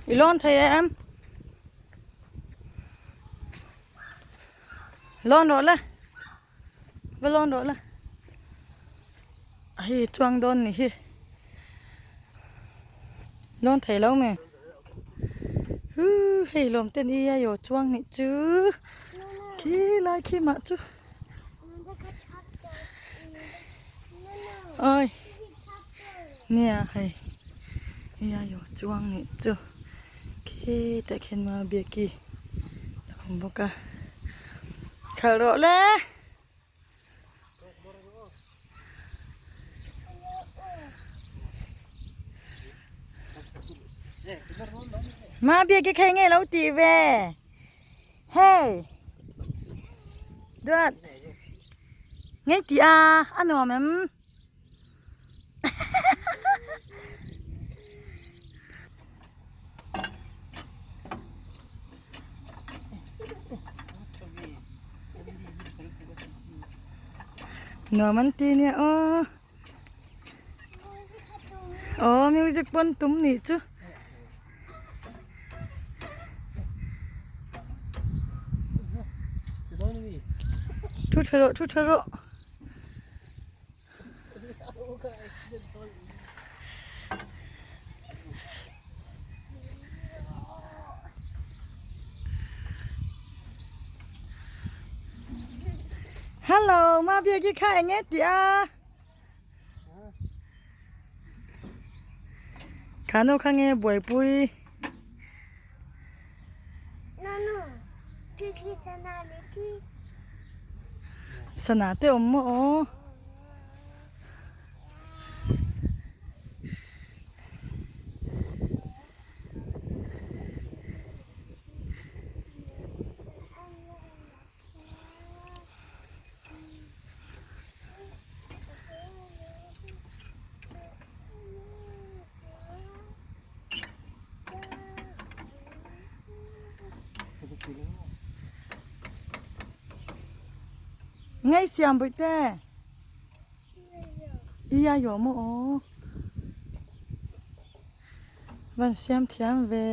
I lawn thei em? Lawn rawh le. Va lawn rawh le. Hei chuang dawn ni hi. Lawn thei lo me. Huu hei lawm ten i aio chuang nih chu. Khi lai khi mah chu. Oi. Nia hei. I aio chuang nih chu. Khi tah khian ma biaki a awm bawk a. Khalh rawh le. Ma biaki khai nge lo tih ve. Hey. Duat. Nge tih a a nuam em. Nuam an ti nia aw. Aw music pawn tum nih chu. Thu tha rawh thu tha rawh. Hello, ma bia ki kha enge ti a? Khano kha nge buaipui? Sana te awm maw aw. Ngay siam bụi te. Iya yo mo o. Van siam thiam ve.